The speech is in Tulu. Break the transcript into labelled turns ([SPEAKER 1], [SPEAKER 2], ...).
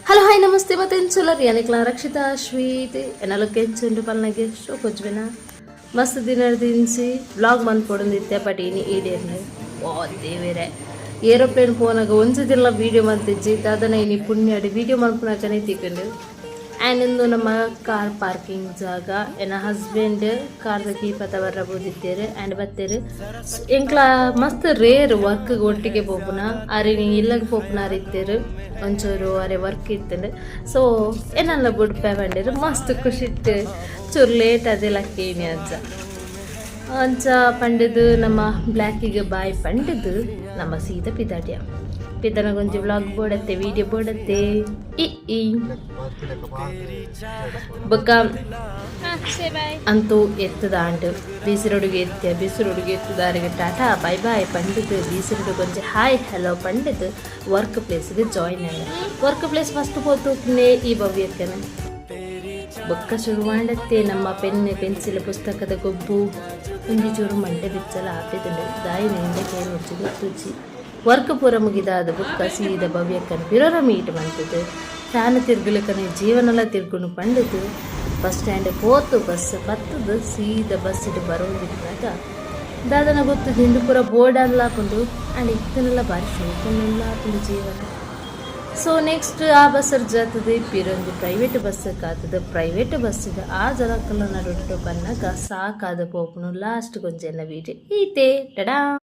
[SPEAKER 1] ಹಲೋ, ಹಾಯ್, ನಮಸ್ತೆ ಮತ್ತೆ ಎಂಚುಲ್ಲರ್? ಯಾನಿಕ್ಲ ರಕ್ಷಿತಾ ಶ್ವೀತ್. ಎನಲಕ್ಕೆ ಎಂಚುಂಡು ಪಲ್ನಗೆ ಶೋ ಕೊಜ್ಬೇನ. ಮಸ್ತ್ ದಿನ ದಿನ್ಸಿ ವ್ಲಾಗ್ ಮನ್ಪೊಡೊಂದಿತ್ತೆ, ಬಟ್ ಇನಿ ಈಡೇರ್ನ. ಓ ದೇವೆರೆ, ಏರೋಪ್ಲೇನ್ ಪೋನಾಗ ಒಂಜಿ ದಿನ ವೀಡಿಯೋ ಮಂತಿಜ್ಜಿ. ದಾದನ ಇನಿ ಪುಣ್ಯಾಡಿ ವೀಡಿಯೋ ಮನ್ಪುನಕನೇ ತಿಕ್ಕಂಡು. ಆ್ಯಂಡ್ ಇಂದು ನಮ್ಮ ಕಾರ್ ಪಾರ್ಕಿಂಗ್ ಜಾಗ. ಎನ್ನ ಹಸ್ಬೆಂಡ್ ಕಾರ್ದ ಕೀ ಪತ ಬರ್ರ ಬೋದಿತ್ತೇರು ಆ್ಯಂಡ್ ಬತ್ತೇರು. ಎಂಕ್ಲ ಮಸ್ತ್ ರೇರ್ ವರ್ಕ್ ಒಟ್ಟಿಗೆ ಪೋಪುನ. ಅರೆ ಇಲ್ಲಗ್ ಪೋಪುನ ಇತ್ತೇರು, ಒಂಚೂರು ಅರೆ ವರ್ಕ್ ಇತ್ತಂಡು. ಸೊ ಎನ್ನಲ್ಲ ಬುಡ್ಪೆ ಬಂಡೇರು. ಮಸ್ತ್ ಖುಷಿ ಇತ್ತು. ಚೂರು ಲೇಟ್ ಅದೇ ಲಕ್ಕೇನಿ ಅಜ್ಜ ಅಂಚ ಪಂಡದು ನಮ್ಮ ಬ್ಲ್ಯಾಕಿಗೆ ಬಾಯ್ ಪಂಡದು ನಮ್ಮ ಸೀದ ಪಿದಾಡ್ಯ. ಪಿದನಗೊಂಜಿ ವ್ಲಾಗ್ ಬೋಡತ್ತೆ, ವಿಡಿಯೋ ಬೋಡತ್ತೆ. ಇ ಇ ಬೊಕ್ಕ ಅಂತೂ ಎತ್ತದಾಂಡು ಬೀಸರೊಡುಗೆ ಎತ್ತೆ. ಬೀಸರೊಡುಗೆ ಎತ್ತದಾರಿಗೆ ಟಾಟಾ ಬಾಯ್ ಬಾಯ್ ಪಂಡದು, ಬೀಸರೊಡುಗೆ ಒಂಜಿ ಹಾಯ್ ಹಲೋ ಪಂಡದು ವರ್ಕ್ ಪ್ಲೇಸ್ಗೆ ಜಾಯ್ನ್ ಆಯ. ವರ್ಕ್ ಪ್ಲೇಸ್ ಫಸ್ಟ್ ಪೋತು ಈ ಭವ್ಯಕ್ಕನ. ಬೊಕ್ಕ ಶುರುವಾಂಡತ್ತೆ ನಮ್ಮ ಪೆನ್, ಪೆನ್ಸಿಲ್, ಪುಸ್ತಕದ ಗೊಬ್ಬು. ಒಂಜಿ ಚೂರು ಮಂಡೆ ಬಿಚ್ಚಲ ಆಪೆದುಂಡು, ದಾಯಿ ನಿಂಡೆ ಕೇನುಜ್ಜಿ, ಗೊತ್ತುಜ್ಜಿ. ವರ್ಕ್ ಪೂರ ಮುಗಿದಾದ ಬೊಕ್ಕ ಸೀದ ಭವ್ಯಕ್ಕನ ಪಿರೊರ ಮೀಟ್ ಮಂತುದು, ಫ್ಯಾನ್ ತಿರ್ಗುಲಕನೆ ಜೀವನಲ ತಿರ್ಗುನು ಪಂಡುದು, ಬಸ್ ಸ್ಟ್ಯಾಂಡ್ ಪೋತು ಬಸ್ ಪತ್ತದು ಸೀದ ಬಸ್ ಬರೋದಿದ್ದಾಗ ದಾದನ ಗೊತ್ತು ದಿಂಡು ಪೂರ ಬೋರ್ಡ್ ಅಲ್ಲ ಹಾಕೊಂಡು ಅಂಡ್ ಇತ್ತನೆಲ್ಲ ಬಾರಿ ಶೋಕನ್ನೆಲ್ಲ ಆಪುಂಡು ಜೀವನ. ಸೊ ನೆಕ್ಸ್ಟ್ ಆ ಬಸ್ ಜಾತದೆ ಪಿರೊಂಜಿ ಪ್ರೈವೇಟ್ ಬಸ್ ಕಾತದ. ಪ್ರೈವೇಟ್ ಬಸ್ ಆ ಜನಕ್ಕಲ್ಲ ನಡುಟ್ಟು ಬನ್ನಾಗ ಸಾಕಾದ ಪೋಪುನು. ಲಾಸ್ಟ್ ಗೊಂಜೆನ್ನ ವೀಡಿಯೋ ಈತೆ. ಟಡಾ.